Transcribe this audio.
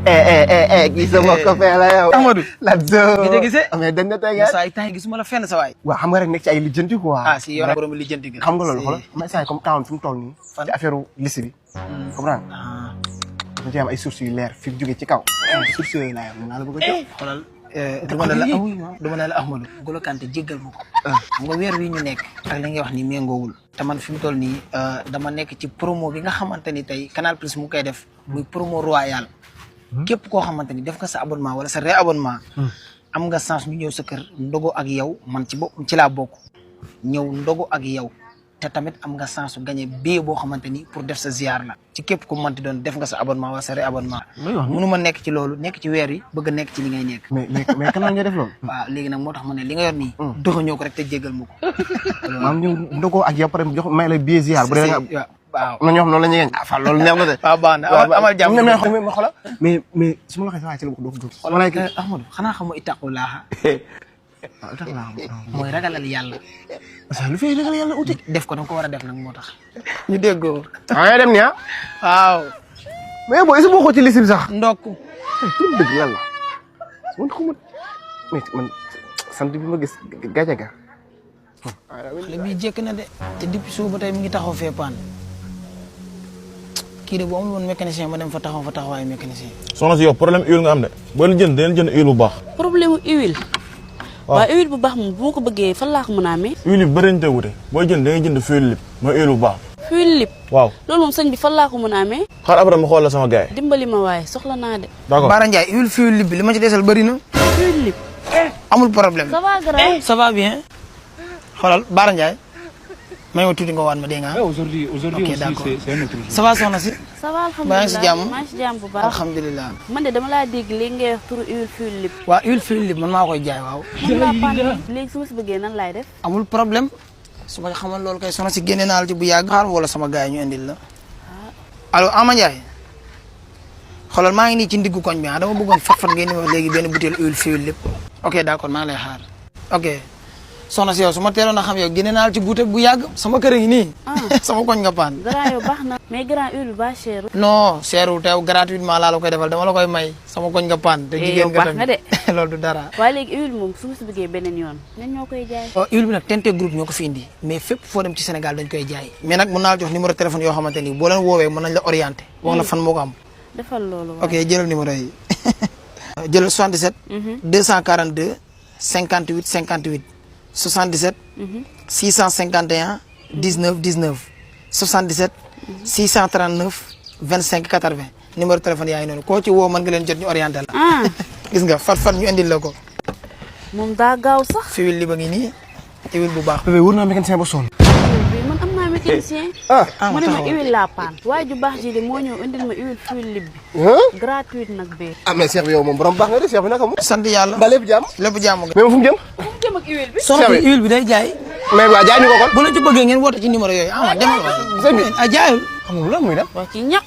kii sama copain la yow. Amadou. Let's go. nga gisee. mais dañ na tey saa yi temps yi gisuma la fenn sa waay. waaw xam nga rek nekk ci ay lijjanti quoi. ah si yow nag borom lijjanti gi. xam nga loolu xoolal xam nga saa yi comme temps fi mu toll nii. ci affaire liste bi. comprendre nga. dañu ci am ay sources yu leer fi mu jógee ci kaw. sources yooyu laa yam naa la bëgg a jox. xoolal dama ne la Ahmadou. Golo Kanté jéggal ma ko. xam nga weer wi ñu nekk. ak li ngay wax ni méngoowul. te man fi mu toll nii dama nekk ci promo bi nga xamante ni tey Canal Plus mu koy def. muy promo royal. képp koo xamante ni def nga sa abonnement wala sa réabonnement. am nga chance ñu ñëw sa kër ndogo ak yow man ci laa bokk. ñëw ndogo ak yow. te tamit am nga chance su gagné bee boo xamante ni pour def sa ziar la. ci képp ku mënti doon def nga sa abonnement wala sa réabonnement. mënu ma nekk ci loolu nekk ci weer yi bëgg a nekk ci li ngay nekk. mais kanaan nga def loolu. waaw léegi nag moo tax ma ne li nga yor nii. doxañoo ko rek te jéggal ma ko. maam ñëw ndogoo ak yow pare jox may la billet ziar bu dee nga. waaw am na ñoo xam noonu la ñuy yëngu. ah Fall loolu neex na de. waaw baax na amal jàmm. ma xoolal mais su ma la waxee sa waay ci la bokk doo ko xoolal Ahmadou xanaa xamoo ittaqulaaha. waaw ittaqulaaha mooy ragalal yàlla. parce que lu fay ragal yàlla uti. def ko da nga ko war a def nag moo tax. ñu déggoo. ah dem ni ah. waaw. mais booy est-ce que bokkoo ci liste bi sax. ndokk. tur dëgg yàlla. man xamul man sant bi ma gis gàcce ga. xale bi jékk na de. te depuis suba ba tey mi ngi taxaw fee paan. kii de bu amul woon mécanicien ma dem fa taxawaayu mécanicien. soxna si yow problème huile nga am de boo leen jënd dinañ jënd huile bu baax. problème huile. waaw huile bu baax moom bu ma ko bëggee fan laa ko mën a amee. huile bi bëri nañ te wute booy jënd da ngay jënd fuel lip mooy huile bu baax. fuel lip. waaw loolu moom sëñ bi fan laa ko mën a amee. xaar après ma xool la sama gars yi. dimbali ma waaye soxla naa de. d'accord Bara Ndiaye huile fuel lip bi li ma ci desal bëri na. fuel lip. amul problème. ça va grand. ça va bien. xoolal Bara Ndiaye. may ma tuuti nga waan ma dégg nga. Aujourd'hui ok d'accord c'est un autre jour. ça va soxna si. ça va maa ngi si jàmm alhamdulilah maa ngi si jàmm bu baax. alhamdulilah. man de dama laa dégg léegi ngay wax turu huile fuel lip. waa huile fuel lip man maa koy jaay waaw. man laa pan léegi su ma si bëggee nan laay def. amul problème su ma xamal loolu kay soxna si génne naa la ci bu yàgg. xaar wala sama gars yi ñu indil la. allo Ama Ndiaye. xoolal maa ngi nii ci ndiggu koñ bi ah dama bëggoon fat ngeen di wax léegi benn butéel huile fuel lip. ok d'accord maa ngi lay xaar. ok soxna si yow su ma teeloon a xam yow génne naa la ci butéel bu yàgg. sama kër gi nii. sama koñ nga paan. grand yow baax na. mais grand huile bi baax cher. non seerul teew gratuitement laa la koy defal dama la koy may sama koñ nga paan. te jigéen nga baax nga de. loolu du dara. waaye léegi huile moom su ma si bëggee beneen yoon ñan ñoo koy jaay. huile bi nag TNT groupe ñoo ko fi indi mais fépp foo dem ci Sénégal dañ koy jaay. mais nag mën naa la jox numéro téléphone yoo xamante ni boo leen woowee mën nañ la orienté. wax la fan moo ko am. defal loolu ok jëlal numéro yi. jëlal 77. 242 58 58. 77. 651 19 19. 77. 639 25 80. numéro téléphone yaa ngi noonu koo ci woo mën nga leen jot ñu orienté la. gis nga fat ñu indil la ko. moom daa gaaw sax. fuel li ba ngi nii huile bu baax. bébé wër naa mécanicien ba sonn. man am naa mécanicien. mu ne ma huile laa paan. waaye ju baax ji de moo ñëw indil ma huile fuel lip bi. gratuite nag bee. ah mais Cheikh bi yow moom borom baax nga de Cheikh bi naka moom. sant yàlla. ba lépp jàmm. lépp jàmm nga. mais fu mu jëm. fu mu jëm ak huile bi. soxna si huile bi day jaay. mais waa jaay ñu ko kon. bu la ci bëggee ngeen woote ci numéro yooyu ah demal waay. sëñ bi ah jaayul. xam nga lan muy def. waa kii ñàkk